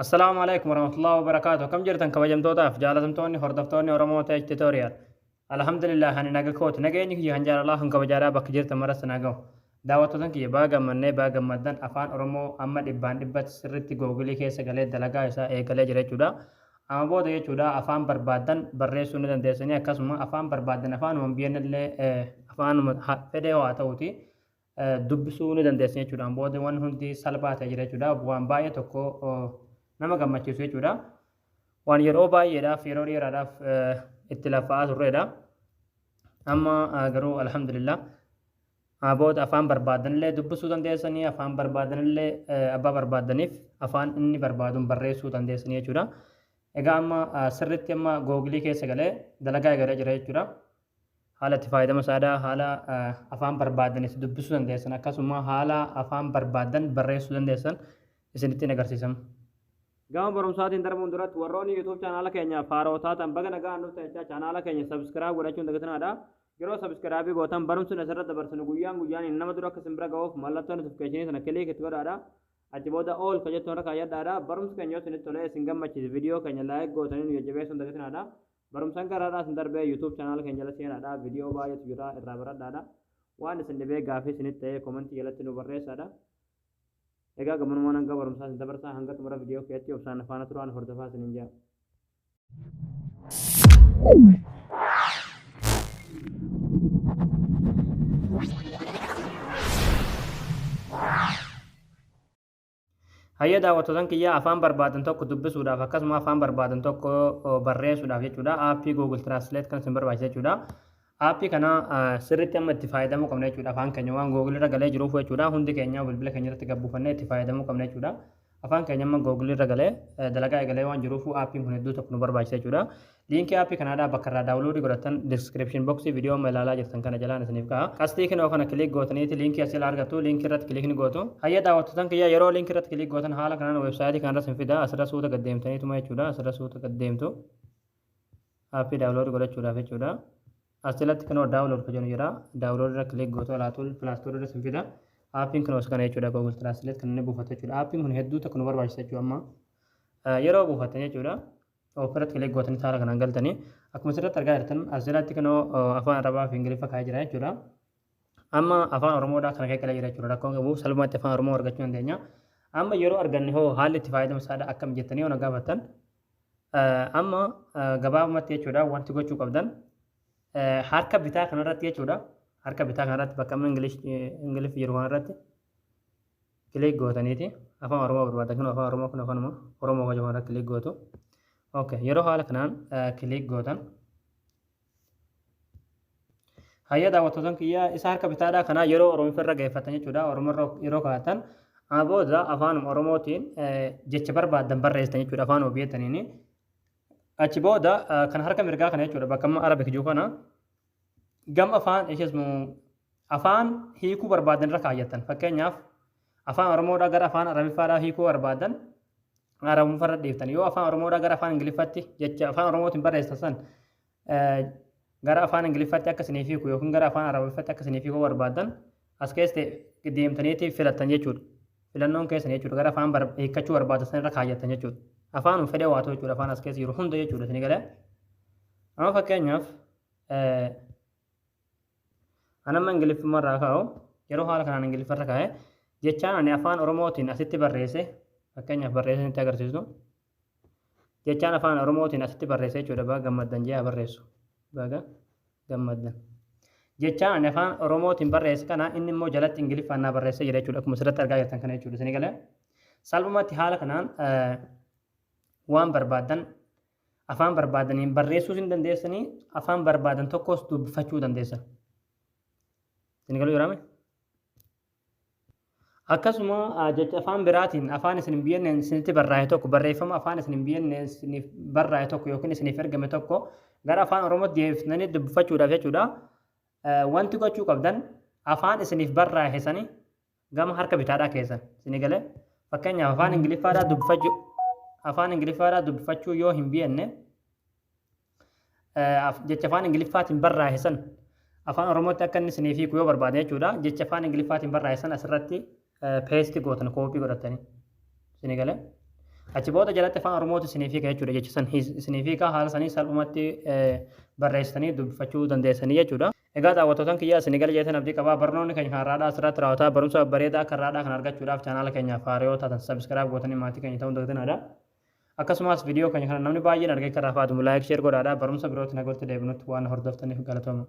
Assalaamu alaikum warahmatullahi wabarakaatu. Akkam jirtan kabajamtootaaf jaalatamtoonni hordoftoonni Oromoo Tech Tutorial? Alhamdulillah, ani naga kooti. Nageenyi kiyya kan jaalalaa kan kabajaadhaa bakka jirtan maratti na gahu. Daawwattoota kiyya, baga gammannee, baga gammaddan. Afaan Oromoo amma dhibbaan dhibbatti sirriitti Googilii keessa galee dalagaa isaa eegalee jira jechuudha. Amma booda jechuudha afaan barbaaddan barreessuu ni dandeessanii, akkasuma afaan barbaaddan afaanuma biyyannillee afaanuma fedhee haa ta'uti dubbisuu ni dandeessan jechuudha. Booda waan hundi salphaa ta'e jira jechuudha. Waan baay'ee tokko nama gammachiisu jechuudha. Waan yeroo baay'eedhaaf, yeroo dheeraadhaaf itti lafa'aa turredha. Amma garuu alhamdulillah booda afaan barbaadanillee dubbisuu dandeessanii, afaan barbaadanillee abbaa barbaadaniif afaan inni barbaaduun barreessuu dandeessanii jechuudha. Egaa amma sirriitti amma Googilii keessa galee dalagaa eegalee jira jechuudha. Haala itti fayyadama isaadhaa, haala afaan barbaadanis dubbisuu dandeessan, akkasuma haala afaan barbaadan barreessuu dandeessan isinittiin agarsiisama. Gama barumsaatiin darbuun duratti, warroonni YouTube chaanaala keenyaaf haaroo taatan baga nagaan dhuftan jechaa, chaanaala keenya subscribe godhachuun dagatinaadha. Yeroo subscribe gootan barumsi asirratti dabarsinu guyyaan guyyaan nama dura akka isin bira ga'uuf mallattoo notification sana click itti godhaadha. Achi booda all ka jettuun irra kaayyadhaadha. Barumsi keenya yoo isinitti tolee isin gammachiise, viidiyoo keenya like gootanii nu jajjabeessuun dagatinaadha. Barumsaan garaadhaa isin darbee YouTube chaanaala keenya jala seenaadha. Viidiyoo baay'eetu jira, irraa baradhaadha. Waan isin dhibee gaafii isinitti ta'ee koomentii jalatti nu barreessaadha. Egaa gabanumaan hanga barumsaa isin dabarsaa, hanga xumura viidiyoo keetti obsaan faana turaan hordofaa isiniin jira. Hayya daawwattootan kiyya, afaan barbaadan tokko dubbisuudhaaf akkasuma afaan barbaadan tokko barreessuudhaaf jechuudha aappii Google Translate kan isin barbaachisa jechuudha. Aappii kana sirriitti amma itti fayyadamuu qabna jechuudha. Afaan keenya waan Google irra galee jiruuf jechuudha, hundi keenya bilbila keenya irratti gabbuufannee itti fayyadamuu qabna jechuudha. Afaan keenya amma Google irra galee dalagaa eegalee waan jiruuf aappiin kun hedduu tokko nu barbaachisa jechuudha. Liinkii aappii kanaadhaa bakka irraa download godhattan description box viidiyoo amma ilaalaa jirtan kana jalaan isiniif ka'a. Qastii kinoo kana click gootaniiti liinkii asii argattu, liinkii irratti click ni gootu. Hayya daawwattootan kiyya, yeroo liinkii irratti click gootan haala kanaan weebsaayitii kanarra isin fida. Asirra suuta gad deemtaniituma jechuudha. Asirra suuta gad deemtu. Aappii download godhachuudhaaf jechuudha. As jalatti kinoo download kan jedhu jira. Download irra click gootu, alaatul Play Store irra isin fida. Aappiin kun kana jechuudha, Google Translate kan inni buufatu jechuudha. Aappiin kun hedduu tokko nu barbaachisa jechuudha amma. Yeroo buufattan jechuudha, Ofirratti click gootanii haala kanaan galtanii akkuma asirratti argaa jirtan as jalatti kinoo afaan Arabaa fi Ingiliffa kaa'ee jira jechuudha. Amma afaan Oromoodhaa kana keessa jira jechuudha. Rakkoon qabu, salphumatti afaan Oromoo argachuu dandeenya. Amma yeroo arganne hoo haalli itti fayyadama isaadha akkam jettanii yoo na gaafattan, amma gabaabumatti jechuudha wanti gochuu qabdan harka bitaa kanarratti jechuudha. Harka bitaa kanarratti bakka amma Ingiliffi jiru kanarratti click gootaniiti afaan Oromoo barbaadan, kun afaan Oromoo, kun afaanuma Oromoo kan jiru kanarratti click gootu. Okay, yeroo haala kanaan click gootan, hayya daawwattootan kiyya, isa harka bitaadhaa kanaa yeroo Oromoo irra geeffatan jechuudha. Oromoo irra yeroo kaa'atan amma booda afaanuma Oromootiin jecha barbaadan barreessitan jechuudha afaan ofiittaniini. Achi booda kan harka mirgaa kana jechuudha, bakka amma Arabic jiru kana gam afaan ishees afaan hiikuu barbaadan irra kaayyattan. Fakkeenyaaf, afaan Oromoodhaa gara afaan Arabiffaadhaa hiikuu barbaadan Arabumfarra dhiiftan. Yoo afaan Oromoodhaa gara afaan Ingiliffatti jecha afaan Oromootiin barreessitan san gara afaan Ingiliffatti akka isiniif hiiku yookiin gara afaan Arabiffatti akka isiniif hiikuu barbaadan as keessa deemtaniiti filattan jechuudha. Filannoon keessan jechuudha gara afaan hiikkachuu barbaadan san irra kaayyattan jechuudha. Afaan fedhe waa ta'u jechuudha, afaan as keessa jiru hunda jechuudha isinii galee. Amma fakkeenyaaf anamma Ingiliffummarraa kaa'u, yeroo haala kanaan Ingiliffarra kaa'e, jechaan ani afaan Oromootiin asitti barreesse, fakkeenyaaf barreesse isinitti agarsiisu. Jechaan afaan Oromootiin asitti barreesse jechuudha, baga gammaddan jee haa barreessu. Baga gammaddan. Jechaan ani afaan Oromootiin barreesse kana inni immoo jalatti Ingiliffaan naa barreessee jira jechuudha, akkuma asirratti argaa jirtan kana jechuudha isinii galee. Salphumatti haala kanaan waan barbaaddan afaan barbaadaniin barreessuus hin dandeessanii, afaan barbaadan tokkos dubbifachuu dandeessan. Isin galuu jiraame? Akkasuma jecha afaan biraatiin afaan isin hin beekneen isinitti barraa'e tokko, barreeffama afaan isin hin beekneen isiniif barraa'e tokko yookiin isiniif ergame tokko gara afaan Oromootti deebisanii dubbifachuudhaaf jechuudha. Wanti gochuu qabdan afaan isiniif barraa'e sani gama harka bitaadhaa keessan isinii galee. Fakkeenyaaf, afaan Ingiliffaadhaa dubbifachuu yoo hin beekne, jecha afaan Ingiliffaatiin barraa'e san afaan Oromootti akka inni isiniif hiiku yoo barbaade jechuudha, jecha afaan Ingiliffaatiin barraa'e san asirratti paste gootan, copy godhatanii isinii galee. Achi booda jalatti afaan Oromootu isiniif hiika jechuudha. Jecha san isiniif hiika, haala sanii salphumatti barreessitanii dubbifachuu dandeessanii jechuudha. Egaa daawwattootaan kiyyaa, isinii gala jeetan abdii qabaa. Barnoonni keenya kan har'aadhaa asirratti raawwataa. Barumsa babbareedaa akka har'aadhaa kan argachuudhaaf chaanaala keenyaaf haaraa yoo taatan subscribe gootanii maatii keenya ta'uu hin. Akkasumas viidiyoo keenya kana namni baay'een argee akka irraa fayyadamu like, share godhaadha. Barumsa birootti nagootti deebinutti waan hordoftaniif galatooma.